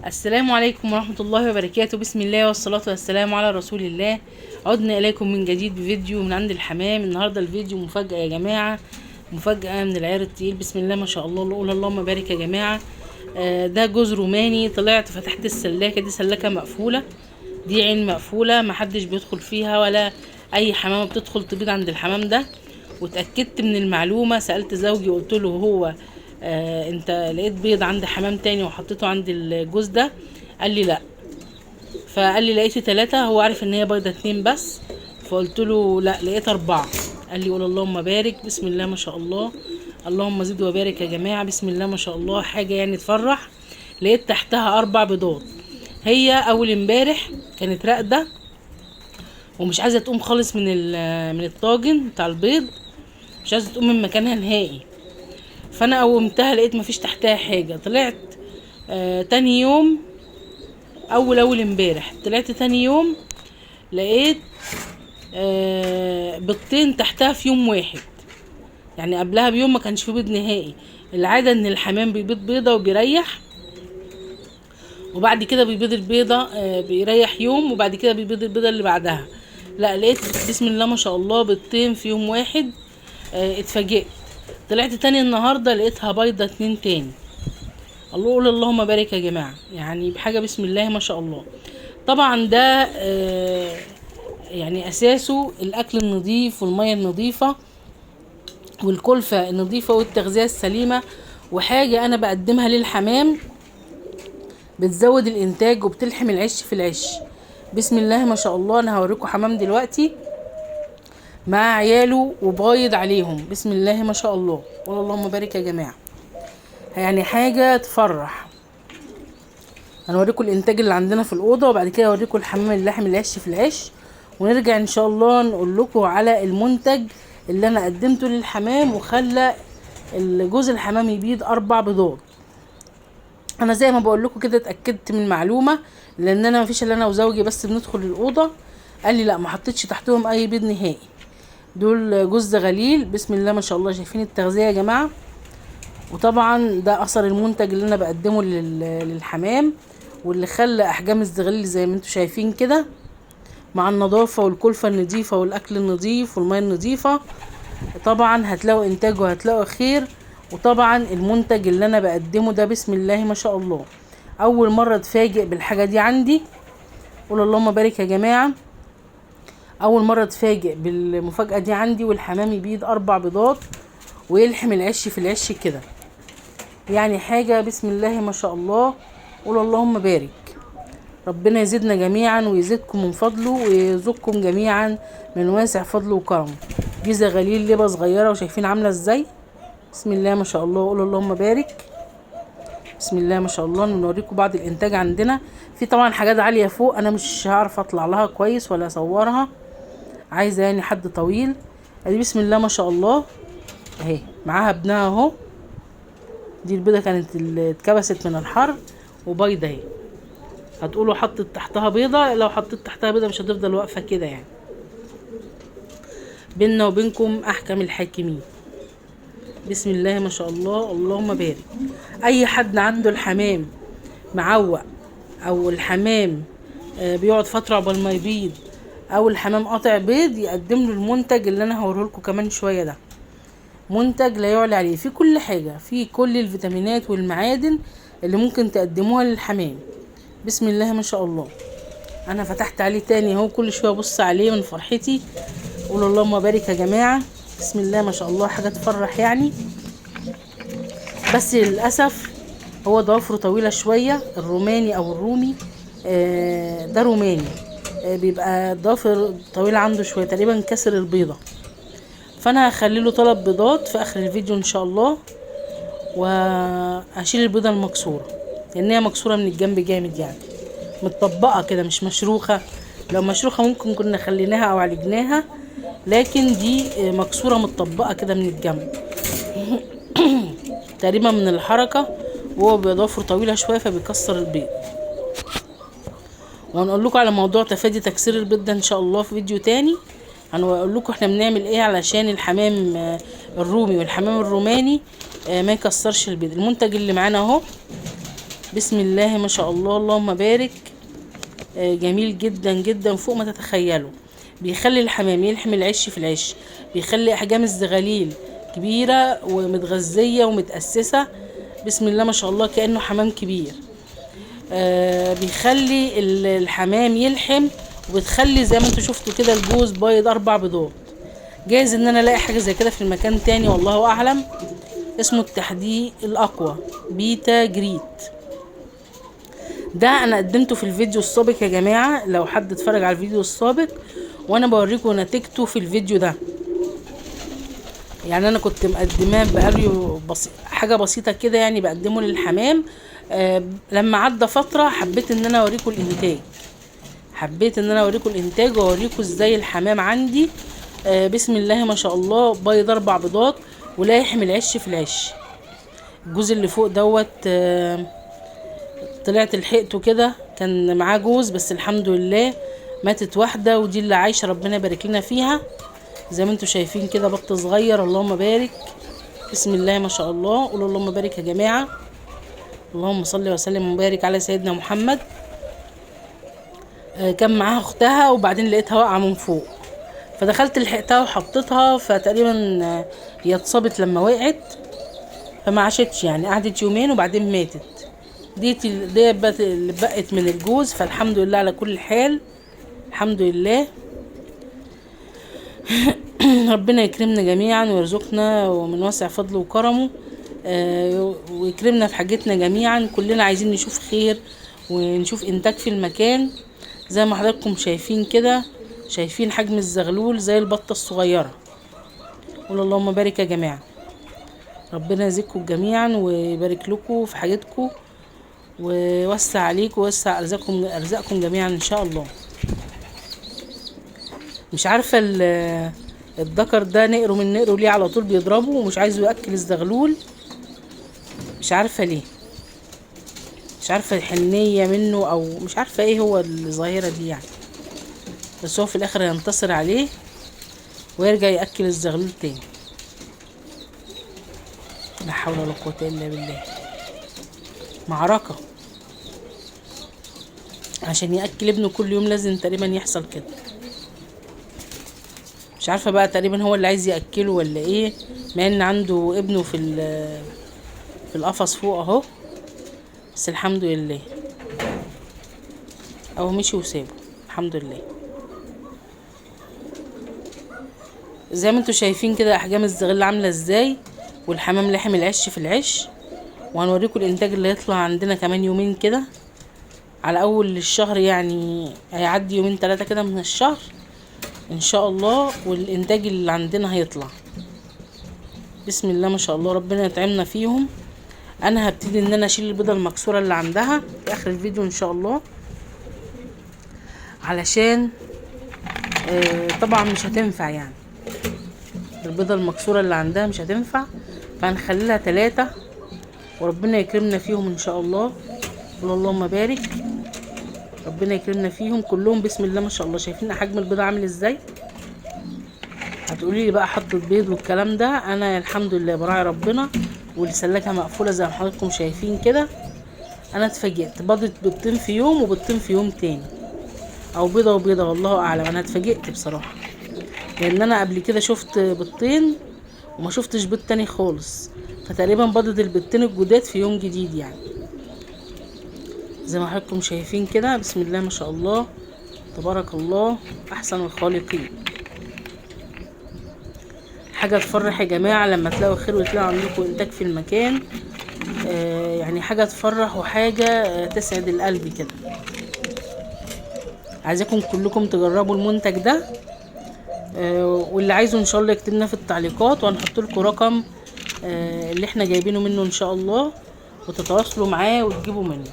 السلام عليكم ورحمة الله وبركاته. بسم الله والصلاة والسلام على رسول الله. عدنا إليكم من جديد بفيديو من عند الحمام. النهاردة الفيديو مفاجأة يا جماعة، مفاجأة من العيار التقيل. بسم الله ما شاء الله، الله اللهم بارك يا جماعة. ده جوز روماني. طلعت فتحت السلاكة، دي سلاكة مقفولة، دي عين مقفولة محدش بيدخل فيها ولا أي حمامة بتدخل تبيض عند الحمام ده. واتأكدت من المعلومة، سألت زوجي وقلت له هو انت لقيت بيض عند حمام تاني وحطيته عند الجوز ده؟ قال لي لا. فقال لي لقيت 3، هو عارف ان هي بيضة 2 بس. فقلت له لا لقيت 4. قال لي قول اللهم بارك. بسم الله ما شاء الله، اللهم زد وبارك يا جماعة. بسم الله ما شاء الله، حاجة يعني تفرح. لقيت تحتها 4 بيضات. هي اول امبارح كانت راقدة ومش عايزة تقوم خالص من الطاجن بتاع البيض، مش عايزة تقوم من مكانها نهائي. فانا قومتها لقيت مفيش تحتها حاجة. طلعت تاني يوم، اول امبارح طلعت تاني يوم لقيت بيضتين تحتها في يوم واحد. يعني قبلها بيوم ما كانش فيه بيض نهائي. العادة ان الحمام بيبيض بيضة وبيريح، وبعد كده بيبيض البيضة، بيريح يوم وبعد كده بيبيض البيضة اللي بعدها. لا لقيت بسم الله ما شاء الله بيضتين في يوم واحد. اتفاجئت. طلعت تاني النهارده لقيتها بيضة 2 تاني. الله يقول اللهم بارك يا جماعة، يعني بحاجة بسم الله ما شاء الله. طبعا ده يعني اساسه الاكل النظيف والمية النظيفة والكلفه النظيفة والتغذيه السليمة، وحاجه انا بقدمها للحمام بتزود الانتاج وبتلحم العش في العش. بسم الله ما شاء الله. انا هوريكم حمام دلوقتي مع عياله وبايض عليهم. بسم الله ما شاء الله، والله اللهم بارك يا جماعة، يعني حاجة تفرح. هنوريكم الانتاج اللي عندنا في الاوضة، وبعد كده اوريكم الحمام اللي لحم العش في العش، ونرجع ان شاء الله نقول لكم على المنتج اللي انا قدمته للحمام وخلى الجوز الحمام يبيض 4 بيضات. انا زي ما بقول لكم كده اتاكدت من المعلومة، لان انا مفيش الا انا وزوجي بس بندخل الاوضة. قال لي لا ما حطيتش تحتهم اي بيض نهائي، دول جوز غليل. بسم الله ما شاء الله، شايفين التغذية يا جماعة. وطبعا ده اثر المنتج اللي انا بقدمه للحمام، واللي خلى احجام الزغاليل زي ما انتم شايفين كده، مع النظافة والكلفه النظيفة والاكل النظيف والمية النظيفة. طبعا هتلاقوا انتاج وهتلاقوا خير. وطبعا المنتج اللي انا بقدمه ده بسم الله ما شاء الله، اول مرة اتفاجئ بالحاجة دي عندي. قول اللهم بارك يا جماعة. اول مرة اتفاجئ بالمفاجاه دي عندي، والحمام يبيض 4 بيضات ويلحم العش في العش كده، يعني حاجة بسم الله ما شاء الله. قول اللهم بارك. ربنا يزيدنا جميعا ويزيدكم من فضله ويرزقكم جميعا من واسع فضله وكرمه. دي زغاليل لبه صغيرة وشايفين عامله ازاي، بسم الله ما شاء الله. قول اللهم بارك. بسم الله ما شاء الله. نوريكم بعض الانتاج عندنا. في طبعا حاجات عالية فوق انا مش هعرف اطلع لها كويس ولا اصورها، عايزه يعني حد طويل. ادي بسم الله ما شاء الله اهي معاها ابنها اهو. دي البيضة كانت اللي اتكبست من الحر وبيضه اهي. هتقولوا حطت تحتها بيضة، لو حطيت تحتها بيضة مش هتفضل واقفة كده يعني. بينا وبينكم احكم الحاكمين. بسم الله ما شاء الله، اللهم بارك. اي حد عنده الحمام معوق، او الحمام بيقعد فترة قبل ما يبيض، او الحمام قاطع بيض، يقدم له المنتج اللي انا هوريه لكم كمان شوية. ده منتج لا يعلى عليه، في كل حاجة، في كل الفيتامينات والمعادن اللي ممكن تقدموها للحمام. بسم الله ما شاء الله. انا فتحت عليه تاني اهو، كل شوية ابص عليه من فرحتي. قولوا اللهم بارك يا جماعة. بسم الله ما شاء الله، حاجة تفرح يعني. بس للاسف هو ضوافره طويلة شوية، الروماني او الرومي، ده روماني، بيبقى ضوافر طويلة عنده شوية، تقريبا كسر البيضة. فانا هخلي له 3 بيضات في اخر الفيديو ان شاء الله، وهشيل البيضة المكسورة لان هي مكسورة من الجنب جامد، يعني متطبقه كده مش مشروخه. لو مشروخه ممكن كنا خليناها او عالجناها، لكن دي مكسورة متطبقه كده من الجنب تقريبا من الحركة، وهو بضوافره طويلة شوية فبيكسر البيض. وهنقول لكم على موضوع تفادي تكسير البيض ده ان شاء الله في فيديو تاني. هنقول لكم احنا بنعمل ايه علشان الحمام الرومي والحمام الروماني ما يكسرش البيض. المنتج اللي معانا اهو بسم الله ما شاء الله، اللهم بارك. جميل جدا جدا فوق ما تتخيلوا. بيخلي الحمام يلحم العش في العش، بيخلي احجام الزغاليل كبيرة ومتغذيه ومتاسسه، بسم الله ما شاء الله كانه حمام كبير. بيخلي الحمام يلحم، وبتخلي زي ما انتوا شفتوا كده الجوز بايض 4 بيضات. جايز ان انا الاقي حاجة زي كده في المكان تاني والله اعلم. اسمه التحديق الاقوى بيتا جريت. ده انا قدمته في الفيديو السابق يا جماعة، لو حد اتفرج على الفيديو السابق وانا بوريكم نتيجته في الفيديو ده. يعني انا كنت مقدماه بقالي حاجة بسيطة كده، يعني بقدمه للحمام. لما عدى فترة حبيت ان انا اوريكم الانتاج، حبيت ان انا اوريكم الانتاج واوريكم ازاي الحمام عندي. بسم الله ما شاء الله بيض 4 بيضات ولايحم العش في العش. الجوز اللي فوق دوت طلعت لحقته كده، كان معاه جوز بس الحمد لله ماتت واحدة، ودي اللي عايشه ربنا يبارك لنا فيها. زي ما انتم شايفين كده بط صغير، اللهم بارك، بسم الله ما شاء الله. قولوا اللهم بارك يا جماعة، اللهم صل وسلم وبارك على سيدنا محمد. كان معاها اختها، وبعدين لقيتها واقعه من فوق، فدخلت لحقتها وحطيتها، فتقريبا هي اتصابت لما وقعت فما عاشتش، يعني قعدت يومين وبعدين ماتت. دي اللي بقت من الجوز، فالحمد لله على كل حال، الحمد لله. ربنا يكرمنا جميعا ويرزقنا ومن واسع فضله وكرمه، ويكرمنا في حاجتنا جميعا. كلنا عايزين نشوف خير ونشوف انتاج في المكان. زي ما حضراتكم شايفين كده، شايفين حجم الزغلول زي البطة الصغيرة. قولوا اللهم بارك يا جماعة، ربنا يزيدكم جميعا ويبارك لكم في حاجتكم ويوسع عليكم ويوسع ارزاقكم جميعا ان شاء الله. مش عارفة الذكر ده نقره من نقره ليه على طول بيضربه ومش عايزه ياكل الزغلول، مش عارفة ليه، مش عارفة الحنية منه او مش عارفة ايه هو الظاهرة دي يعني، بس هو في الاخر هينتصر عليه ويرجع ياكل الزغلول تاني. لا حول ولا قوة الا بالله. معركة عشان ياكل ابنه كل يوم، لازم تقريبا يحصل كده. مش عارفة بقى تقريبا هو اللي عايز ياكله ولا ايه، مع ان عنده ابنه في القفص فوق اهو، بس الحمد لله اهو مشي وسابه الحمد لله. زي ما انتوا شايفين كده احجام الزغلول عامله ازاي، والحمام لحم العش في العش. وهنوريكم الانتاج اللي هيطلع عندنا كمان يومين كده على اول الشهر، يعني هيعدي يومين 3 كده من الشهر ان شاء الله، والانتاج اللي عندنا هيطلع بسم الله ما شاء الله. ربنا يطعمنا فيهم. انا هبتدي ان انا اشيل البيضة المكسورة اللي عندها في اخر الفيديو ان شاء الله، علشان طبعا مش هتنفع، يعني البيضة المكسورة اللي عندها مش هتنفع، فهنخلي لها 3 وربنا يكرمنا فيهم ان شاء الله. قول اللهم بارك، ربنا يكرمنا فيهم كلهم بسم الله ما شاء الله. شايفين حجم البيضة عامل ازاي؟ هتقولي لي بقى حطت بيض والكلام ده، انا الحمد لله براعي ربنا والسلاكه مقفولة زي ما حضراتكم شايفين كده. انا اتفاجئت، بيضت بيضتين في يوم وبيضتين في يوم تاني، او بيضة وبيضه والله اعلم. انا اتفاجئت بصراحة، لان انا قبل كده شفت بيضتين وما شفتش بيض تاني خالص، فتقريبا بيضت البيضتين الجداد في يوم جديد يعني. زي ما حضراتكم شايفين كده بسم الله ما شاء الله تبارك الله احسن الخالقين. حاجة تفرح يا جماعة لما تلاقوا خير وتلاقوا عندكم انتاج في المكان، يعني حاجة تفرح وحاجه تسعد القلب كده. عايزاكم كلكم تجربوا المنتج ده، واللي عايزه ان شاء الله يكتبنا في التعليقات، وهنحط لكم رقم اللي احنا جايبينه منه ان شاء الله، وتتواصلوا معاه وتجيبوا منه.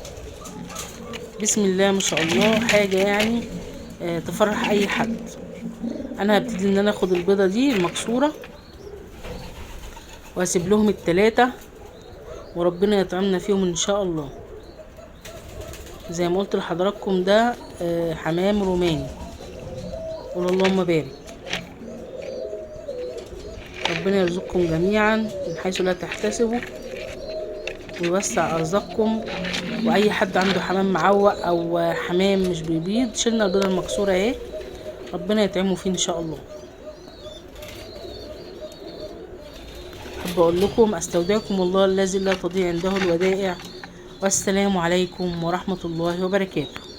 بسم الله ما شاء الله، حاجة يعني تفرح اي حد. انا هبتدي ان انا اخد البيضة دي المكسورة واسيب لهم التلاتة، وربنا يطعمنا فيهم ان شاء الله. زي ما قلت لحضراتكم ده حمام روماني، قولوا اللهم بارك. ربنا يرزقكم جميعا من حيث لا تحتسبوا، ويوسع ارزاقكم. واي حد عنده حمام معوق او حمام مش بيبيض، شلنا البيضة المكسورة اهي، ربنا يطعمه فيه ان شاء الله. احب اقول لكم استودعكم الله الذي لا تضيع عنده الودائع، والسلام عليكم ورحمة الله وبركاته.